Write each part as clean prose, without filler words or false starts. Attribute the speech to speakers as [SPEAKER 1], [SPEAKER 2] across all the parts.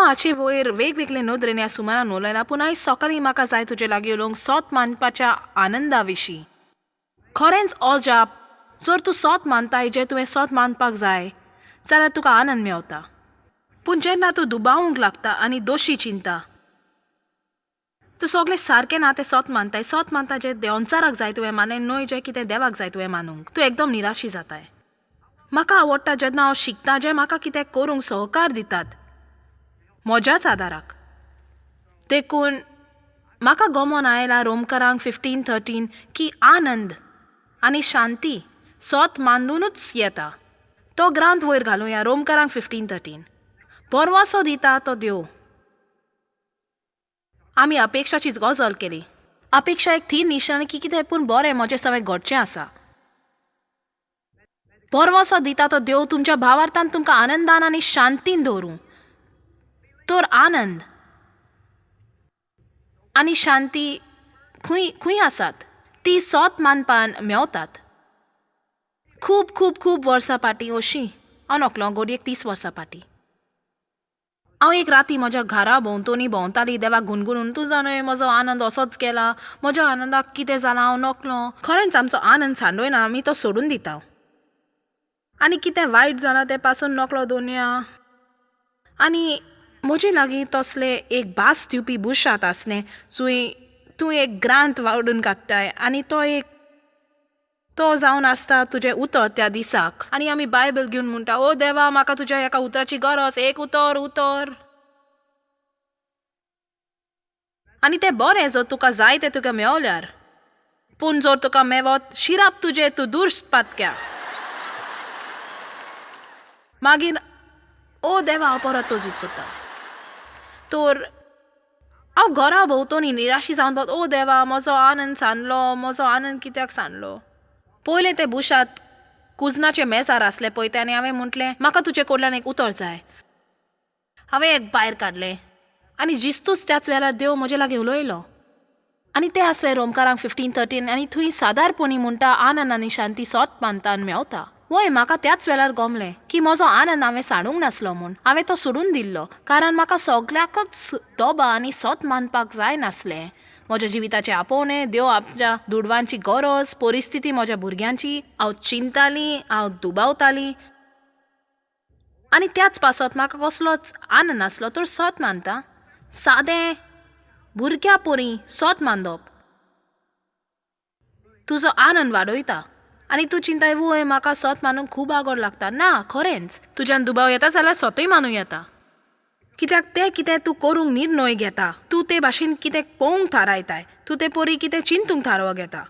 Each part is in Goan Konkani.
[SPEAKER 1] हाचे वयर वेगवेगळे नदरेन ह्या सुमारान उलयलां, पूण आयज सकाळीं म्हाका जाय तुजे लागीं उलोवंक सोत मानपाच्या आनंदा विशीं. खरेंच अजाप, जर तूं सोत मानताय जें तुवें सोत मानपाक जाय जाल्यार तुका आनंद मेवता. पूण जेन्ना तूं दुबावूंक लागता आनी दोशी चिंता, तूं सगळें सारकें ना तें सोत मानताय. सोत मानता जें देंवचाराक जाय तुवें मानलें न्हय, जें कितें देवाक जाय तुवें मानूंक, तूं एकदम निराशी जाताय. म्हाका आवडटा जेन्ना हांव शिकतां जें म्हाका कितें करूंक सहकार दितात म्हज्याच आदाराक. देखून म्हाका गमोन आयला रोमकरांक 15:13 की आनंद आनी शांती सोत मानूनच येता. तो ग्रांत वयर घालुया, रोमकरांक 15:13. बरवासो दिता तो देव. आमी अपेक्षाचीच गजाल केली. अपेक्षा एक थीर निशाण की कितें पूण बरें म्हजें सगळें घडचें आसा. बरवासो दिता तो देव तुमच्या भावार्थान तुमकां आनंदान आनी शांतीन दवरूं. तर आनंद आनी शांती खंय खंय आसात? ती सोत मानपान मेवतात. खूब खूब खूब वर्सां फाटीं, अशीं हांव नकलो, घडयेक 30 वर्सां फाटीं, हांव एक राती म्हज्या घरा भोंवतणी भोंवताली देवाक गुणगुणून, तूं जाणय म्हजो आनंद असोच गेला, म्हज्या आनंदाक कितें जालां हांव नकलो. खरेंच आमचो आनंद सांडोयना, आमी तो सोडून दिता. आनी कितें वायट जालां तें पासून नकलो दोनया. आनी म्हजे लागीं तसलें एक भास दिवपी बुशात आसलें जुंय तूं एक ग्रांत वाडून काडटाय आनी तो एक तो जावन आसता तुजें उतर त्या दिसाक. आनी आमी बायबल घेवन म्हणटा, ओ देवा म्हाका तुज्या एका उतराची गरज, एक उतर उतर. आनी तें बरें जर तुका जाय तें तुका मेवल्यार, पूण जर तुका मेवत शिराप तुजें तूं दुर्स्त पातक्या. मागीर ओ देवा हांव परत तजवीज करता. तर हांव घरा भोंवतणी निराशी जावन, ओ देवा म्हजो आनंद सांडलो, म्हजो आनंद कित्याक सांडलो. पयलें तें बुशात कुजनाचे मेजार आसलें पळय तें, आनी हांवें म्हटलें म्हाका तुजे कडल्यान एक उतर जाय. हांवें एक भायर काडलें आनी जिस्तूच त्याच वेळार देव म्हजे लागीं उलयलो. आनी तें आसलें रोमकारांक 15:13. आनी थंय सादारपणी म्हणटा आनंद आनी शांती सोत मानता मेवता. वय म्हाका त्याच वेळार गमलें की म्हजो आनंद हांवें सांडूंक नासलो म्हूण, हांवें तो सोडून दिल्लो, कारण म्हाका सगळ्याकच दोबा आनी सोत मानपाक जाय नासलें. म्हज्या जिविताचें आपोवणें, देव आपल्या दुडवांची गरज, परिस्थिती म्हज्या भुरग्यांची, हांव चिंताली, हांव दुबावताली. आनी त्याच पासत म्हाका कसलोच आनंद नासलो. तर सोत मानता सादें भुरग्या परी सोत मानप तुजो आनंद वाडयता. आनी तूं चिंताय वय म्हाका सोत मानूंक खूब आगोर लागता. ना, खरेंच तुज्यान दुबाव येता जाल्यार सोतूय मानूं येता. कित्याक तें कितें तूं करूंक निर्णय घेता, तूं ते भाशेन कितें पळोवंक थारायताय, तूं ते परी कितें चिंतूंक थारावंक घेता,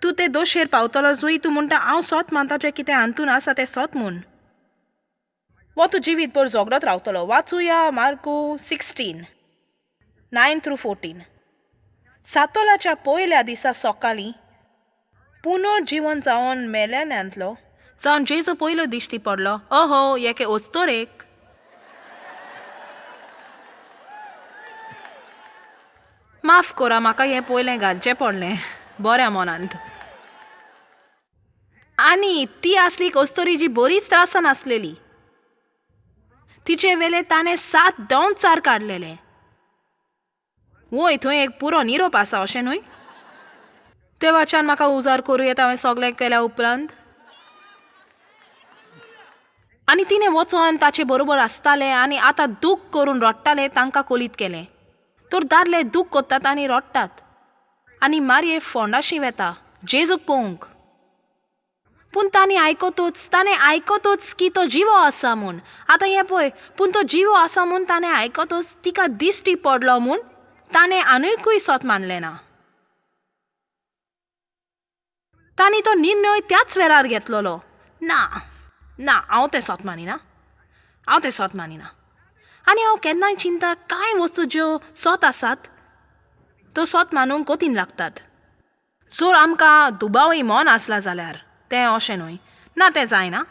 [SPEAKER 1] तूं ते दोशेर पावतलो जुंय तूं म्हणटा हांव सोत मानता जें कितें हातून आसा तें सोत म्हूण. वो तूं जिवीत भर झगडत रावतलो. वाचुया मार्कू 16:9 through 14. सातोलाच्या पयल्या दिसा सकाळीं पुनर्जिवन जावन मेल्यान्यांतलो जावन जेजू पयलो दिश्टी पडलो. अहो एके अस्तोरेक. माफ करा म्हाका हें पयलें घालचें पडलें बऱ्या मनांत. आनी ती आसली एक अस्तोरी जी बरीच त्रासान आसलेली. तिचे वेले ताणें 7 दोनचार काडलेले. वय थंय एक पुरो निरोप आसा अशें न्हय? देवाच्यान म्हाका उजार करूं येता हांवें सगळें केल्या उपरांत. आनी तिणें वचोन ताचे बरोबर आसतालें आनी आतां दूख करून रडटालें, तांकां कोलीत केलें. तर दादले दूख करतात आनी रडटात. आनी मारये फोंडाशी वेता जेजूक पळोवंक. पूण तांणी आयकतूच, ताणें आयकतूच की तो जिवो आसा म्हूण. आतां हें पळय, पूण तो जिवो आसा म्हूण ताणें आयकतूच तिका दिश्टी पडलो म्हूण ताणें आनीकूय सोत मानलें ना. तांणी तो निर्णय त्याच वेळार घेतलेलो, ना ना हांव तें सोत मानिना, हांव तें सोत मानिना. आनी हांव केन्नाय चिंता कांय वस्तू ज्यो सोत आसात त्यो सोत मानूंक कठीण लागतात. जर आमकां दुबावय मन आसला जाल्यार तें अशें न्हय, ना तें जायना.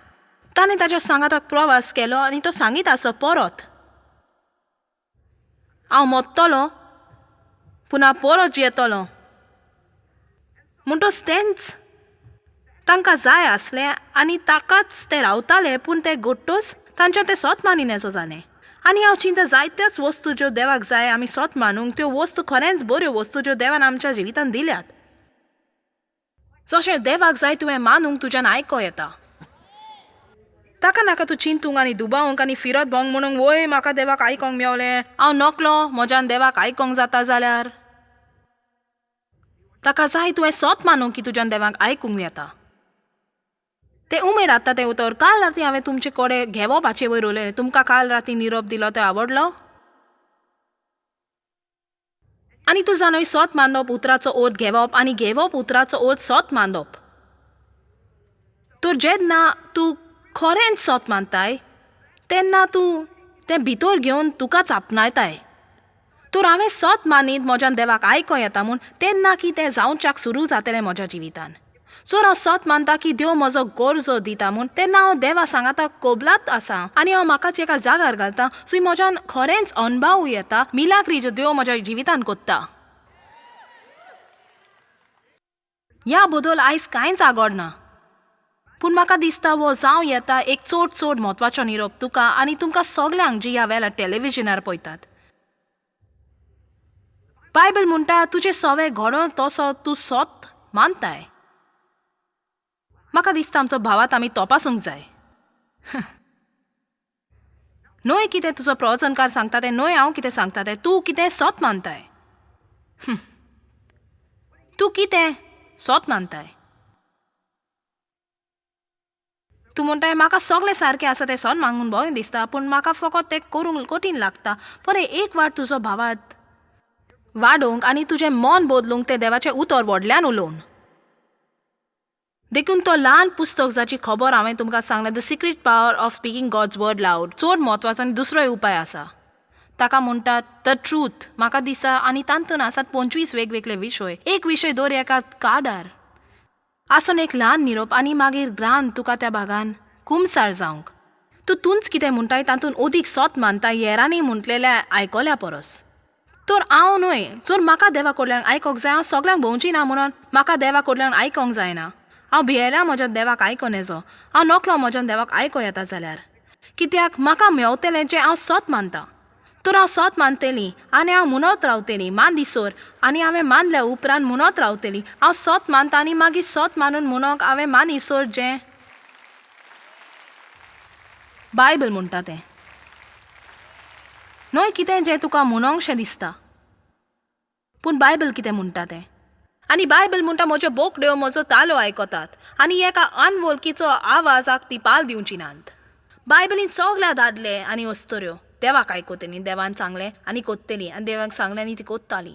[SPEAKER 1] ताणें ताच्या सांगाताक प्रवास केलो आनी तो सांगीत आसलो परत हांव मोत्तलो पुना परत येतलो. म्हणटच तेंच तांकां जाय आसलें आनी ताकाच ते रावताले. पूण ते गोट्टूच तांच्या तें सोत मानिनेचो जालें. आनी हांव चिंता जायत्याच वस्तू ज्यो देवाक जाय आमी सत मानूंक, त्यो वस्तू खरेंच बऱ्यो वस्तू ज्यो देवान आमच्या जिवितान दिल्यात. जशें देवाक जाय तुवें मानूंक तुज्यान आयको येता. ताका नाका तूं चिंतूंक आनी दुबावंक आनी फिरत भोंग म्हणूंक वय म्हाका देवाक आयकोंक मेवलें, हांव नकलो म्हज्यान देवाक आयकोंक जाता जाल्यार. ताका जाय तुवें सत मानूंक की तुज्यान देवाक आयकूंक येता. तें उमेद आतां तें उतर काल राती हांवें तुमचे कडेन घेवप हाचे वयर उलयलें. तुमकां काल राती निरोप दिलो तो आवडलो? आनी तूं जाणय सत मानप उतराचो अर्थ घेवप आनी घेवप उतराचो अर्थ सत मानप. तर जेन्ना तूं खरेंच सत मानताय तेन्ना तूं तें भितर घेवन तुकाच आपणायताय. तर हांवें सत मानीत म्हज्यान देवाक आयको येता म्हूण तेन्ना की तें जावच्याक सुरू जातलें म्हज्या जिवितान. जर हांव सत मानता की देव म्हजो गरजो दिता म्हूण तेन्ना हांव देवा सांगाता कबलात आसा आनी हांव म्हाकाच एका जागार घालता सो म्हज्यान खरेंच अणभव येता मिलाग्री ज्यो देव म्हज्या जिवितान कोत्ता. ह्या बदल आयज कांयच आगडना, पूण म्हाका दिसता वो जावं येता एक चड चड म्हत्वाचो निरोप तुका आनी तुमकां सगल्यांक जी ह्या वेळार टॅलिविजनार पळयतात. बायबल म्हणटा तुजें सवे घडोवन तसो तूं सत मानताय. म्हाका दिसता आमचो भावात आमी तपासूंक जाय. न्हय कितें तुजो प्रवचनकार सांगता तें, न्हय हांव कितें सांगता तें, तूं कितें सत मानताय. तूं कितें सत मानताय. तूं म्हणटाय म्हाका सगळें सारकें आसा तें सत मागून बरें दिसता, पूण म्हाका फकत तें करूंक कठीण लागता. बरें एक वाट तुजो भावात वाडोवंक आनी तुजें मन बदलूंक तें देवाचें उतर व्हडल्यान उलोवन. देखून तो ल्हान पुस्तक जाची खबर हांवें तुमकां सांगलें, the secret power of speaking God's word loud, चड म्हत्वाचो आनी दुसरोय उपाय आसा ताका म्हणटात the truth. म्हाका दिसता आनी तातूंत आसात 25 वेगवेगळे विशय. एक विशय दर एका कार्डार आसून एक ल्हान निरोप आनी मागीर ग्रांत तुका त्या भागान कुमसार जावंक. तूं तूंच कितें म्हणटाय तातूंत अदीक सत मानता हेरांनी म्हणटलेल्या आयकल्या परस. तर हांव न्हय, जर म्हाका देवा कडल्यान आयकोंक जाय हांव सगल्यांक भोंवची ना म्हणून म्हाका देवा कडल्यान आयकोंक जायना. हांव भियेल्या म्हज्या देवाक आयकोन येजो, हांव नकलो म्हज्यान देवाक आयको येता जाल्यार, कित्याक म्हाका मेवतलें जें हांव सत मानता. तर हांव सत मानतली आनी हांव म्हणत रावतली मान दिसोर, आनी हांवें मानल्या उपरांत म्हणत रावतली हांव सत मानता आनी मागीर सत मानून म्हणूंक हांवें मानिसोर जें बायबल म्हणटा तें, न्हय कितें जें तुका म्हणोंकशें दिसता, पूण बायबल कितें म्हणटा तें. आनी बायबल म्हणटा म्हज्यो बोकड्यो म्हजो तालो आयकतात आनी एका अनवळखीचो आवाजाक ती पाल दिवची नात. बायबलीन सगल्या दादले आनी अस्तुऱ्यो देवाक आयकतली, देवान सांगलें आनी कोत्तली आनी देवाक सांगलें आनी ती कोत्ताली.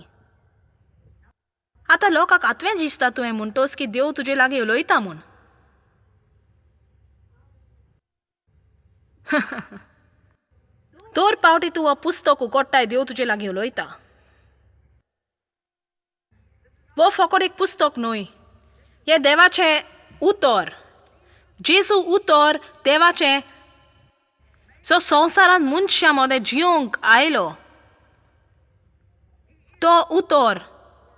[SPEAKER 1] आतां लोकांक आतवें दिसता तुवें म्हणटोच की देव तुजे लागीं उलयता म्हूण. दर पावटी तूं हो पुस्तक उगडटाय देव तुजे लागीं उलयता. हो फकत एक पुस्तक न्हय, हें देवाचें उतर, जेजू उतर देवाचें जो संवसारांत मनशां मदें जियोंक आयलो तो उतर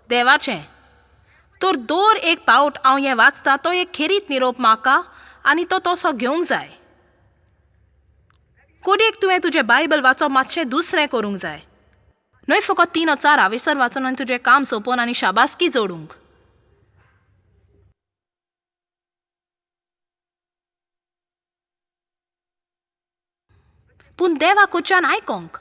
[SPEAKER 1] देवाचें. तर दर एक पावट हांव हें वाचता तो एक खेरीत निरोप म्हाका आनी तो तसो घेवंक जाय. कोडयेक तुवें तुजें बायबल वाचप मातशें दुसरें करूंक जाय, न्हय फकत 3 or 4 हावेसर वाचून आनी तुजें काम सोंपोवन आनी शाबासकी जोडूंक. पूण देवा कडच्यान आयकोंक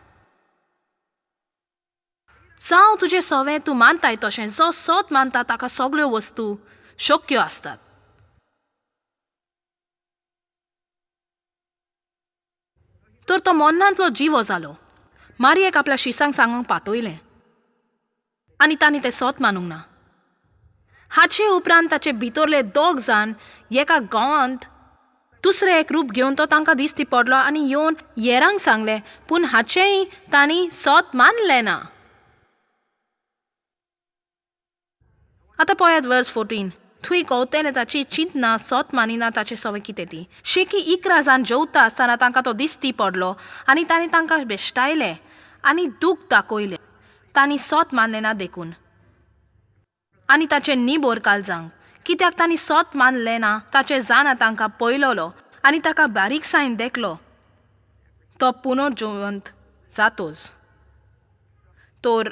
[SPEAKER 1] जावं तुजें सवें तूं मानताय तशें, जो सत मानता ताका सगळ्यो वस्तू शक्य आसतात. तर तो मरणांतलो जिवो जालो. मारयेक आपल्या शिसांक सांगूंक पाठयलें आनी तांणी तें सत मानूंक ना. हाचे उपरांत ताचे भितरले 2 जाण एका गांवांत दुसरें एक रूप घेवन तो तांकां दिश्टी पडलो आनी येवन येरांक सांगलें, पूण हाचेंय तांणी सत मानलें ना. आतां पळयात वर्स 14. थंय कवतेलें ताची चिंतना सत मानिना ताचें सवय कितें ती. शेकी 11 जाण जेवता आसतना तांकां तो दिश्टी पडलो आनी तांणी तांकां बेश्टायलें आनी दूख दाखयलें. तांणी सत मानलें ना देखून आनी ताचें निबोर काळजांक, कित्याक तांणी सत मानलें ना ताचें जाणा तांकां पळयलो आनी ताका बारीकसायेन देखलो. तो पुनर्जिवंत जातोज. तर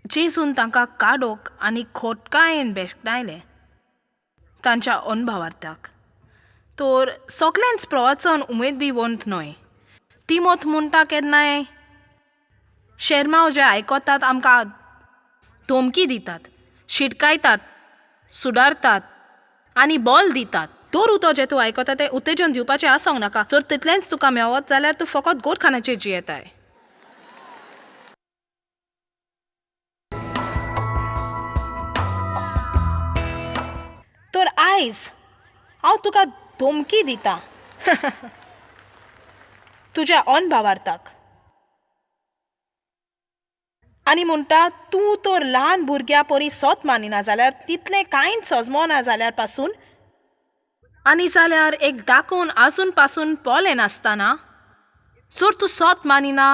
[SPEAKER 1] जेजून तांकां काडोक आनी खोटकायेन भेश्टायलें तांच्या अणभवार्थाक. तर सगळेंच प्रवचन उमेदीवंत न्हय. तिमोत म्हणटा केन्नाय शेरमांव जे आयकतात आमकां धमकी दितात, शिटकायतात, सुदारतात आनी बल दितात. तर उतर जें तूं आयकता तें उत्तेजन दिवपाचें आसूंक नाका. जर तितलेंच तुका मेवत जाल्यार तूं फकत गोरखानाचेर जियेताय. तर आयज हांव तुका धमकी दितां तुज्या अनभावार्थाक आनी म्हणटा तूं तर ल्हान भुरग्या परी सोत मानिना जाल्यार तितलें कांयच सजमना जाल्यार पासून आनी जाल्यार एक दाखोवन आजून पासून पळयनासतना जर तूं सोत मानिना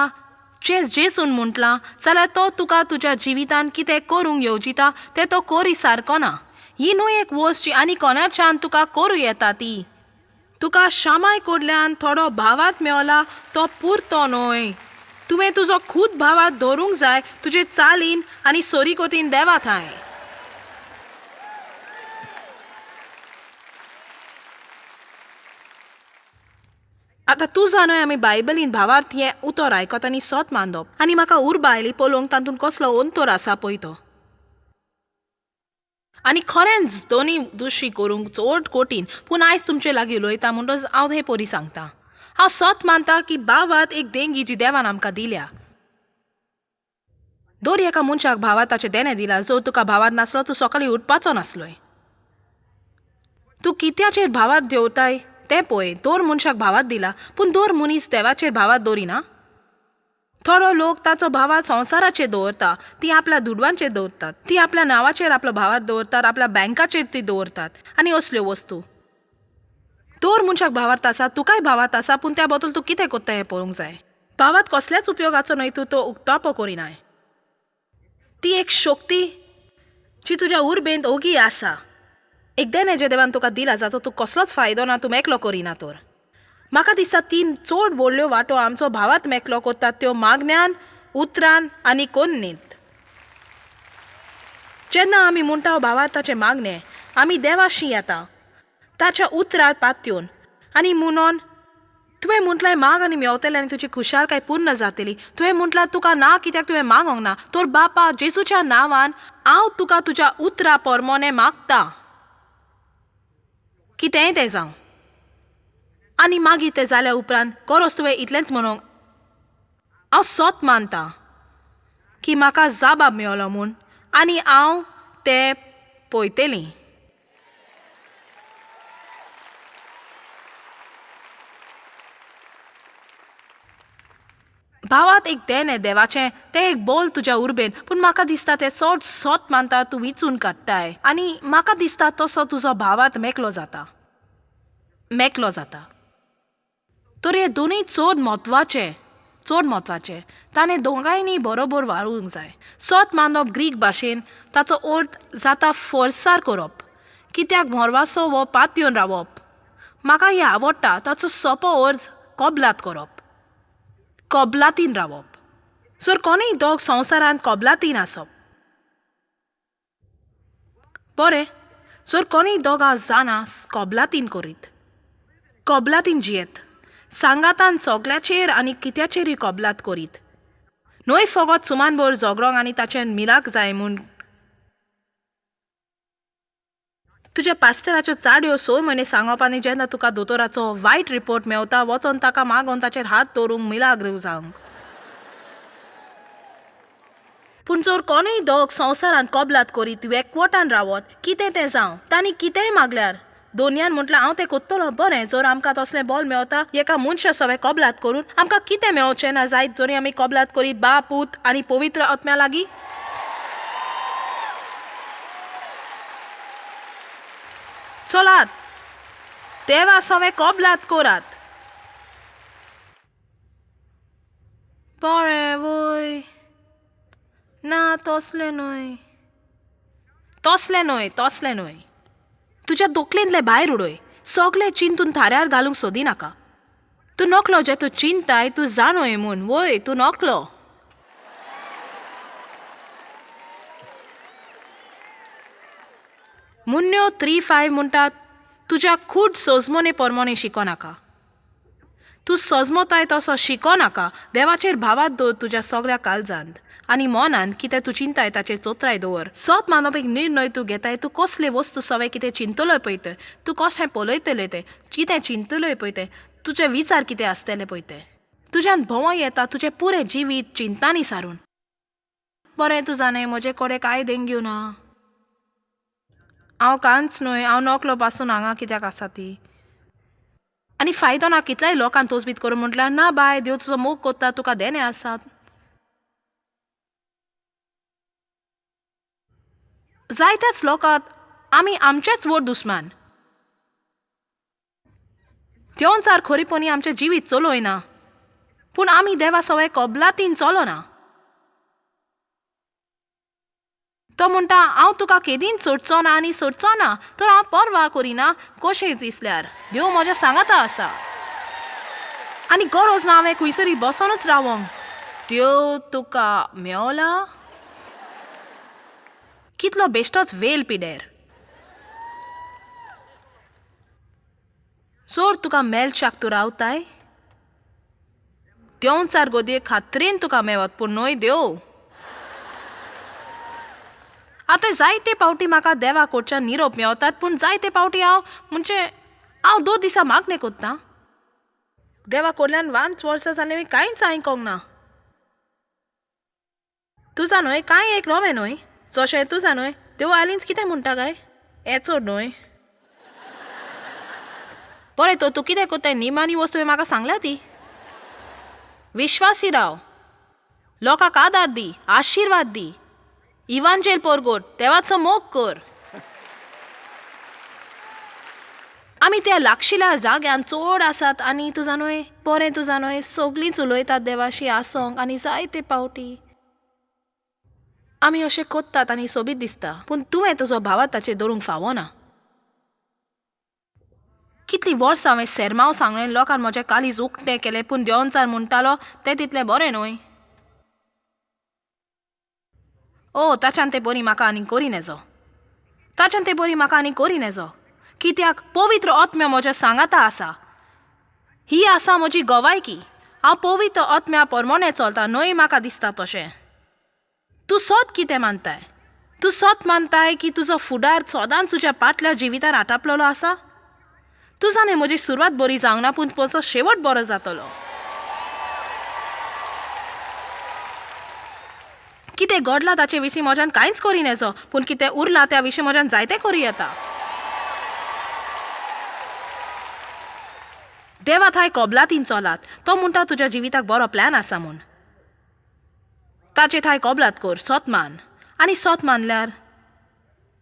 [SPEAKER 1] जें जेजून म्हटलां जाल्यार तो तुका तुज्या जिवितान कितें करूंक येवजिता तें तो करी सारको ना. ही न्हय एक वस्त जी आनी कोणाच्यान तुका करूं येता ती. तुका शामाय कडल्यान थोडो भावात मेवला तो पुरतो न्हय. तुवें तुजो खूद भावात दवरूंक जाय तुजे चालीन आनी सोरीकोतीन देवा थांय. आतां तूं जाणय आमी बायबलीन भावार्थ हें उतर आयकत आनी सोत मानप आनी म्हाका उर्बा आयली पळोवंक तातूंत कसलो अंतर आसा पळय तो. आनी खरेंच दोनी दुशी करूंक चड कठीण, पूण आयज तुमचे लागीं उलयता म्हणटच हांव हे परी सांगता. हांव सत मानता की भावात एक देंगी जी देवान आमकां दिल्या. दर एका मनशाक भावात ताचें देणें दिलां. जर तुका भावात नासलो तूं सकाळीं उठपाचो नासलोय. तूं कित्याचेर भावात देंवताय तें पळय. दर मनशाक भावात दिला, पूण दर मनीस देवाचेर भावात दवरिना. थोडो लोक ताचो भावात संवसाराचेर दवरता, ती आपल्या दुडवांचेर दवरतात, ती आपल्या नांवाचेर आपलो भावात दवरतात, आपल्या बँकाचेर ती दवरतात आनी असल्यो वस्तू. दर मनशाक भावार्थ आसा, तुकाय भावात आसा, पूण त्या बद्दल तूं कितें करता हें पळोवंक जाय. भावात कसल्याच उपयोगाचो न्हय, तूं तो उक्तापो करिनाय. ती एक शक्ती जी तुज्या उर्बेंत ओगी आसा. एक देणें जें देवान तुका दिलां जाचो तूं कसलोच फायदो ना, तूं मेकलो करिना. तर म्हाका दिसता तीन चड व्हडल्यो वांटो आमचो भावात मेकलो करतात त्यो मागण्यान, उतरान आनी कोन्नीत. जेन्ना आमी म्हणटा भावार्थाचें मागणें, आमी देवाशी येता ताच्या उतरार पातयेवन आनी म्हणून तुवें म्हटलें माग आनी मेवतलें आनी तुजी खुशालकाय पूर्ण जातली. तुवें म्हटलां तुका ना कित्याक तुवें मागोंक ना. तर बापा जेजूच्या नांवान हांव तुका तुज्या उतरा पोरमोने मागता, कितेंय तें जावं. आनी मागीर तें जाल्या उपरांत गरज तुवें इतलेंच म्हणूंक हांव सोत मानता की म्हाका जाबाब मेवलो म्हूण आनी हांव तें पळयतलीं. भावात एक देणें देवाचें, तें एक बोल तुज्या उर्बेन, पूण म्हाका दिसता तें चड सोत मानता तूं विचून काडटाय आनी म्हाका दिसता तसो तुजो भावात मेकलो जाता, मेकलो जाता. तर हे दोनूय चड म्हत्वाचे, चड म्हत्वाचे. ताणें दोगांयनी बरोबर वाळूंक जाय. सोत मानप ग्रीक भाशेन ताचो अर्थ जाता फोर्सार करप, कित्याक मोरवासो वो पातयेवन रावप. म्हाका हें आवडटा. ताचो सोंपो अर्थ कबलात करप, कबलातीन रावप. जर कोणूय दोग संवसारांत कबलातीन आसप बरें, जर कोणूय दोगां जाणां कबलातीन करीत, कबलातीन जियेत, सांगातान सगल्याचेर आनी कित्याचेरूय कबलात करीत, न्हय फकत सुमानभर झगडोंक आनी ताचें मिराक जाय म्हूण. तुज्या पास्टराच्यो चाड्यो 6 म्हयने सांगप आनी जेन्ना तुका दोतोराचो वायट रिपोर्ट मेवता वचोन ताका मागोन ताचेर हात दवरूंक मिलाग्र जावंक. पूण जर कोणूय दोग संवसारांत कबलात करीत एकवटान रावत, कितें तें जावं, तांणी कितेंय मागल्यार दोनयान म्हटल्यार हांव तें कोत्तलो. बरें, जर आमकां तसलें बोल मेवता एका मनशा सवें कबलात करून आमकां कितें मेवचें ना जायत जरी आमी कबलात करीत बाप, पूत आनी पवित्र आत्म्या लागीं. चलात देवा सवें कबलात करात. बरें वय ना, तसलें न्हय, तसलें न्हय, तसलें न्हय. तुज्या दोकलेंतलें भायर उडय. सगलें चिंतून थाऱ्यार घालूंक सोदिनाका. तूं नकलो जें तूं चिंताय तूं जाणोय म्हूण, वय तूं नकलो. मुन्न्यो 3:5 म्हणटात तुज्या खूब सोजमोने परमोने शिकोनाका. तूं सोजमोताय तसो शिकोनाका. देवाचेर भावात दवर तुज्या सगळ्या काळजांत आनी मनांत कितें तूं चिंताय ताचेर चोत्राय दवर. सत मानप एक निर्णय तूं घेताय. तूं कसले वस्तू सवे कितें चिंतलोय पळय तें, तूं कशें पळयतलें तें, कितें चिंतलोय पळय तें, तुजे विचार कितें आसतले पळय तें. तुज्यान भोंवो येता तुजें पुरें जिवीत चिंतांनी सारून. बरें तूं जाणें म्हजे कडेन कांय देंग्यो ना, हांव कांयच न्हय, हांव नकलो पासून हांगा कित्याक आसा ती. आनी फायदो ना कितल्याय लोकांक तोजबीत करूं म्हटल्यार ना बाय, देव तुजो मोग कोत्ता, तुका देणें आसात. जायत्याच लोकांत आमी आमचेच व्हड दुस्मान. देवचार खरीपणी आमचें जिवीत चलयना, पूण आमी देवा सवय कबलातीन चलना. तो म्हणटा हांव तुका केदीन सोडचो ना आनी सोडचो ना, तर हांव पर्वा करिना कशें दिसल्यार. देव म्हज्या सांगाता आसा आनी गरज ना हांवें खंयसरी बसोनूच रावोंक. देव तुका मेवला कितलो बेश्टोच वेल पिडेर. जोर तुका मेलच्याक तूं रावताय देंवचार गोदये खात्रीन तुका मेवत, पूण न्हय देव. आतां जायते पावटी म्हाका देवा कडच्यान निरोप मेवतात, पूण जायते पावटी हांव म्हणजे हांव 2 दिसां मागणें कोत्ता देवा कडल्यान. 5 वर्सां जालीं कांयच आयकोंक ना. तुजा न्हय कांय एक नवें न्हय, जशें तुजा न्हय देव आलींच कितें म्हणटा काय हें चड न्हय. बरें तर तूं कितें कोत्ताय निमाणी वस्तू तुवें म्हाका सांगल्या ती. विश्वासी राव, लोकांक आदार दी, आशिर्वाद दी, इवांजेल परगट, देवाचो मोग कर. आमी त्या लागशिल्या जाग्यान चड आसात आनी तुजा न्हय बरें तुजा न्हय सगळींच उलयतात देवाशी आसोंक आनी जायते पावटी आमी अशें कोत्तात आनी सोबीत दिसता, पूण तुवें तुजो भावात ताचेर दवरूंक फावना. कितलीं वर्सां हांवें सेरमांव सांगलें, लोकान म्हजें कालीज उकतें केलें, पूण देवचार म्हणटालो तें तितलें बरें न्हय. ओ ताच्यान तें बरी म्हाका आनी करी नेजो, ताच्यान तें बरी म्हाका आनी करी नेजो. कित्याक पवित्र आत्म्या म्हज्या सांगाता आसा. ही आसा म्हजी गवायकी. हांव पवित्र आत्म्या परमोणे चलता, न्हय म्हाका दिसता तशें. तूं सत कितें मानताय? तूं सत मानताय की तुजो फुडार सदांच तुज्या पाटल्या जिवितान आटापलेलो आसा? तूं जाणें म्हजी सुरवात बरी जावंक ना, पूण म्हजो शेवट बरो जातलो. कितें घडलां ताचे विशीं म्हज्यान कांयच करी नेजो, पूण कितें उरलां त्या विशीं म्हज्यान जायतें करूं येता. देवा थाय कबलातीन चलात. तो म्हणटा तुज्या जिविताक बरो प्लॅन आसा म्हूण. ताचे थाय कबलात कर, सत मान, आनी सत मानल्यार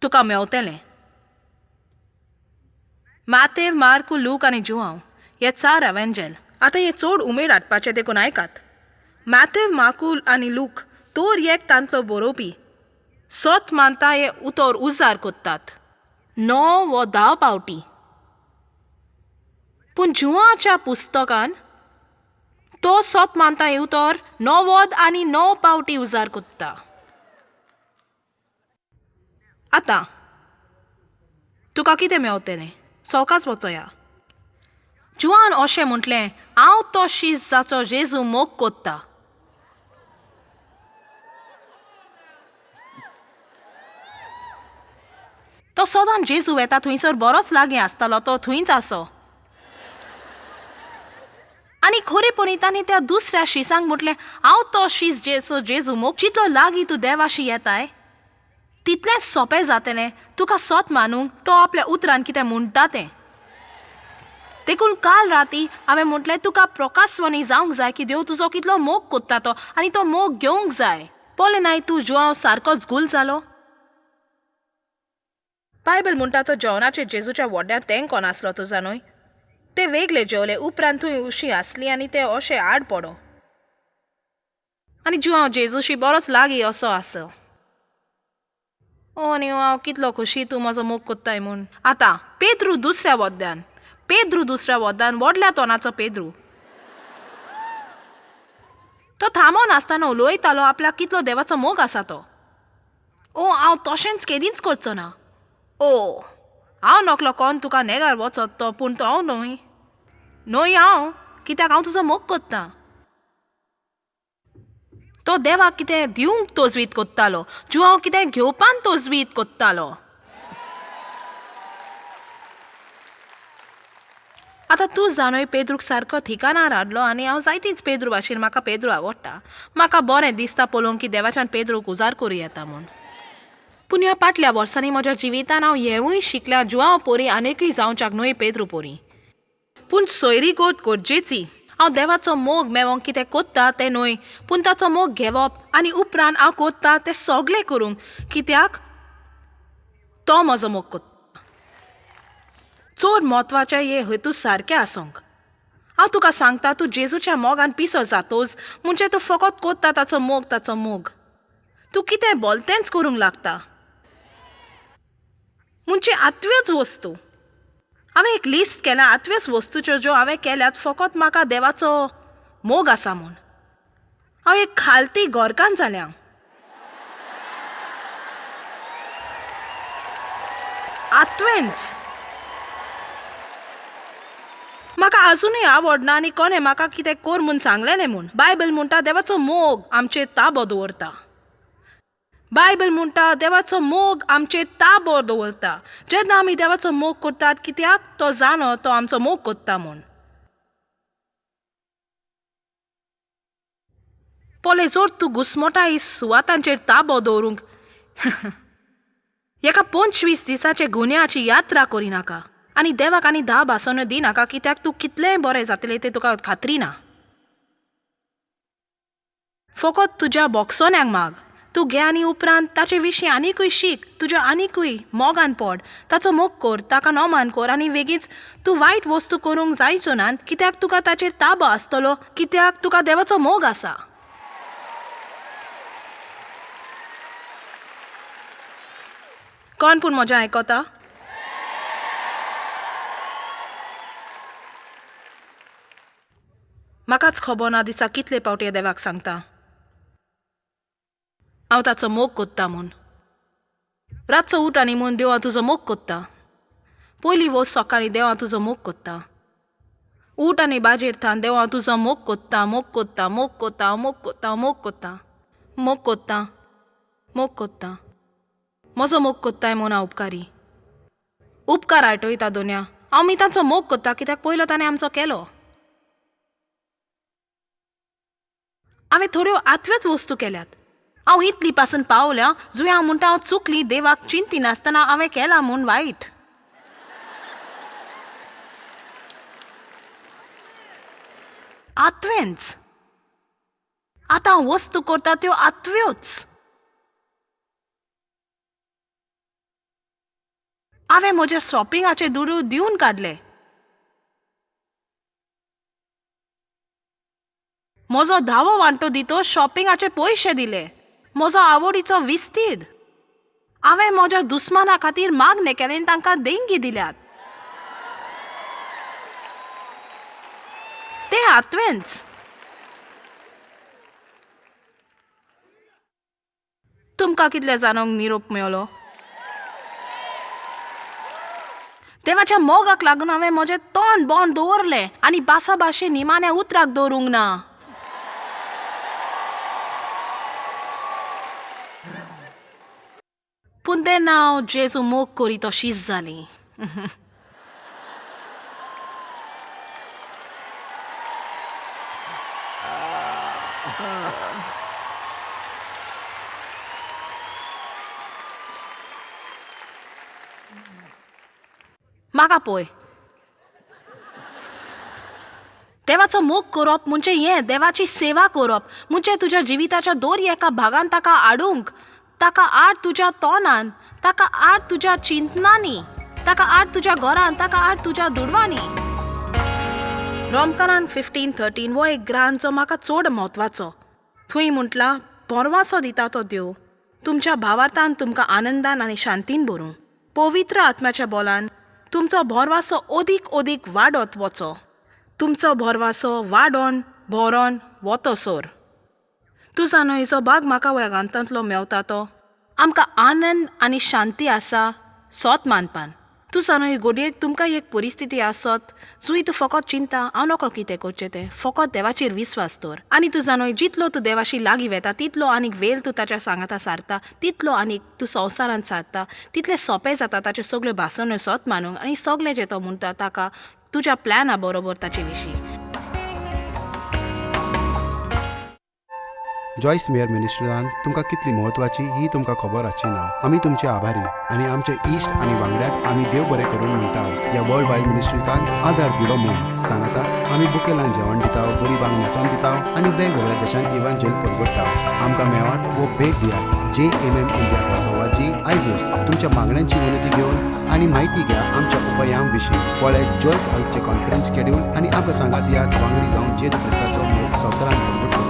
[SPEAKER 1] तुका मेवतलें. मातेव, मार्कू, लूक आनी जुआंव हे 4 एवेंजेल. आतां हे चड उमेद हाडपाचें देखून आयकात. मातेव, मार्कू आनी लूक तोर एक तांतलो बरोवपी सत मानता हे उतर उजार कोत्तात 9 व 10 पावटी, पूण जुआच्या पुस्तकान तो सत मानता हे उतर 90 आनी 9 पावटी उजार कोत्ता. आतां तुका कितें मेवतलें? सवकास वचोया. जुआन अशें म्हटलें, हांव तो शीस जाचो जेजू मोग कोत्ता. तो सदांच जेजू वेता थंयसर बरोच लागीं आसतालो, तो थंयच आसो. आनी खरेपणी तांणी त्या दुसऱ्या शिसांक म्हटलें, हांव तो शीस जेचो जेजू मोग. जितलो लागीं तूं देवाशी येताय तितलेंच सोंपें जातलें तुका सत मानूंक तो आपल्या उतरान कितें म्हणटा तें. देखून काल राती हांवें म्हटलें तुका प्रकाशवाणी जावंक जाय की देव तुजो कितलो मोग कोत्ता तो, आनी तो मोग घेवंक जाय. पळय नाय तूं जुआंव सारकोच गुल जालो. बायबल म्हणटा तो जेवणाचेर जेजूच्या व्हड्ड्यार तेंकोन आसलो तुजा न्हय. ते वेगळे जेवले उपरांत थंय उशी आसली आनी ते अशे आड पडो. आनी जुआंव जेजूशी बरोच लागीं असो आसो. ओ आनी हांव कितलो खोशी तूं म्हजो मोग कोत्ताय म्हूण. आतां पेद्रू दुसऱ्या वद्द्यान, पेद्रू दुसऱ्या वद्दान व्हडल्या तोंडाचो पेद्रू. तो थांबोन आसतना उलयतालो आपल्याक कितलो देवाचो मोग आसा तो. ओ हांव तशेंच केदींच करचो ना. ओ हांव नकलो कोण तुका नेगार वचत तो, पूण तो हांव न्हय न्हय हांव, कित्याक हांव तुजो मोग कोत्ता. तो देवाक कितें दिवंक तजवीत कोत्तालो, जुआंव कितें घेवपान तजवीत कोत्तालो. आतां तूं जाणूय पेद्रूक सारको ठिकाणार हाडलो आनी हांव जायतीच पेद्रू भाशेन, म्हाका पेद्रू आवडटा. म्हाका बरें दिसता पळोवंक की देवाच्यान पेद्रूक उजार करूं येता म्हूण. पूण ह्या फाटल्या वर्सांनी म्हज्या जिवितान हांव हेंवूय शिकल्या, जुआंव पोरी आनीकूय जावच्याक न्हय पेद्रू पोरी, पूण सोयरीगत गरजेची. हांव देवाचो मोग मेळोंक कितें कोत्ता तें न्हय, पूण ताचो मोग घेवप आनी उपरांत हांव कोत्ता तें सगळें करूंक, कित्याक तो म्हजो मोग कोत्ता. चड म्हत्वाचें हे हेतू सारकें आसूंक. हांव तुका सांगता, तूं जेजूच्या मोगान पिसो जातोच म्हणजे तूं फकत कोत्ता ताचो मोग, ताचो मोग. तूं कितें बोलतेंच करूंक लागता म्हणजे आत्व्योच वस्तू. हांवें एक लिस्ट केल्या आत्व्योच वस्तूच्यो ज्यो हांवें केल्यात फकत म्हाका देवाचो मोग आसा म्हूण. हांव एक खालती गोरकान जाल्या. आत्वेंच म्हाका आजुनूय आवडना आनी कोणें म्हाका कितें कर म्हूण सांगलेलें म्हूण. बायबल म्हणटा देवाचो मोग आमचेर ताबो दवरता. बायबल म्हणटा देवाचो मोग आमचेर ताबो दवरता. जेन्ना आमी देवाचो मोग करतात, कित्याक तो जाणो तो आमचो मोग करता म्हूण. पळय, जर तूं घुस्मोटा ही सुवातांचेर ताबो दवरूंक एका 25 दिसाचे गुन्याची यात्रा करिनाका आनी देवाक आनी 10 भासण्यो दिनाका, कित्याक तूं कितलेंय बरें जातलें तें तुका खात्री ना. फकत तुज्या बोक्सोन्यांक माग, तूं घे आनी उपरांत ताचे विशीं आनीकूय शीक, तुज्या आनीकूय मोगान पड, ताचो मोग कर, ताका नोमान कर आनी वेगींच तूं वायट वस्तू करूंक जायचो ना, कित्याक तुका ताचेर ताबो आसतलो, कित्याक तुका देवाचो मोग आसा. कोण पूण म्हजें आयकता? म्हाकाच खबर ना दिसा कितले पावटी देवाक सांगता हांव ताचो मोग कोत्ता म्हूण. रातचो उठ आनी म्हूण देवा तुजो मोग कोत्ता. पयली वच सकाळीं देवा तुजो मोग कोत्ता. उठ आनी बाजेर थान देवा तुजो मोग कोत्ता, मोग कोत्ता, मोग कोत्ता, मोग कोत्ता, मोग कोत्ता, मोग कोत्ता, मोग कोत्ता. म्हजो मोग कोत्ताय म्हूण हांव उपकारी. उपकार आयटयता दोन्या. हांव मी तांचो मोग कोत्ता कित्याक पयलो ताणें आमचो केलो. हांवें थोड्यो आत्व्योच वस्तू केल्यात. हांव इतली पासून पावल्या जुंय हांव म्हणटा हांव चुकली, देवाक चिंतिनासतना हांवें केलां म्हूण वायट. आत्वेंच आतां हांव वस्तू करता त्यो आत्व्योच. हांवें म्हज्या शॉपिंगाचे दुडू दिवन काडले. म्हजो धावो वांटो दितो शॉपिंगाचे पयशे दिले. म्हजो आवडीचो विस्तीद हांवें म्हज्या दुस्माना खातीर मागणें केलें आनी तांकां देणगी दिल्यात. ते आत्वेंच. तुमकां कितले जाणांक निरोप मेळ्ळो? देवाच्या मोगाक लागून हांवें म्हजें तोंड बंद दवरलें आनी भासाभाशे निमाण्या उतराक दवरूंक ना. पूण तेन्ना हांव जेजू मोग करी तशीच जाली. म्हाका पळय, देवाचो मोग करप म्हणजे हें, देवाची सेवा करप म्हणजे तुज्या जिविताच्या दर एका भागान ताका हाडूंक, ताका आड तुज्या तोंडान, ताका आड तुज्या चिंतनांनी, ताका आड तुज्या घरान, ताका आड तुज्या दुडवांनी. रोमकारान 15:13 हो एक ग्रांथ जो म्हाका चड म्हत्वाचो. थंय म्हटलां, भरवासो दिता तो देव तुमच्या भावार्थान तुमकां आनंदान आनी शांतीन भरूं. पवित्र आत्म्याच्या बोलान तुमचो भरवासो अदीक अदीक वाडत वचो. तुमचो भरवासो वाडोन भरोन वतोसर. तूं जाणो हिचो भाग म्हाका वेगांतांतलो मेवता तो आमकां आनंद आनी शांती आसा सोत मानपान. तूं जाणो ही घडयेक तुमकां एक परिस्थिती आसत जुंय तूं फकत चिंता हांव नकळो कितें करचें तें, फकत देवाचेर विस्वास दवर. आनी तूं जाणो जितलो तूं देवाशी लागीं वेता तितलो आनीक वेळ तूं ताच्या सांगाता सारता, तितलो आनीक तूं संवसारांत सारता, तितलें सोंपें जाता ताच्यो सगल्यो भासण्यो सोत मानूंक आनी सगलें जें तो म्हणटा ताका तुज्या प्लॅना बरोबर ताचे विशीं.
[SPEAKER 2] जॉयस मेयर मिनिस्ट्रीन तुमकां कितली म्हत्वाची ही तुमकां खबर आसची ना. आमी तुमचे आभारी आनी आमचे इश्ट आनी वांगड्याक आमी देव बरें करून म्हणटा ह्या वर्ल्ड वायड मिनिस्ट्रीताक आदार दिलो म्हूण. सांगाता आमी बुकेलांक जेवण दिता, गरिबांक न्हेसोन दिता आनी वेगवेगळ्या देशांत इवांजेल परगट्टा. आमकां मेळात वो भेट दियात jmmindia.org. आयजूच तुमच्या मागण्यांची विनंती घेवन आनी म्हायती घ्या आमच्या उपायां विशीं. पळय जॉयस आयचे कॉन्फरन्स शेड्यूल आनी आमकां सांगात दियात वांगडी जावन जेजू क्रिस्ताचो मोग संवसारांत परगटचो.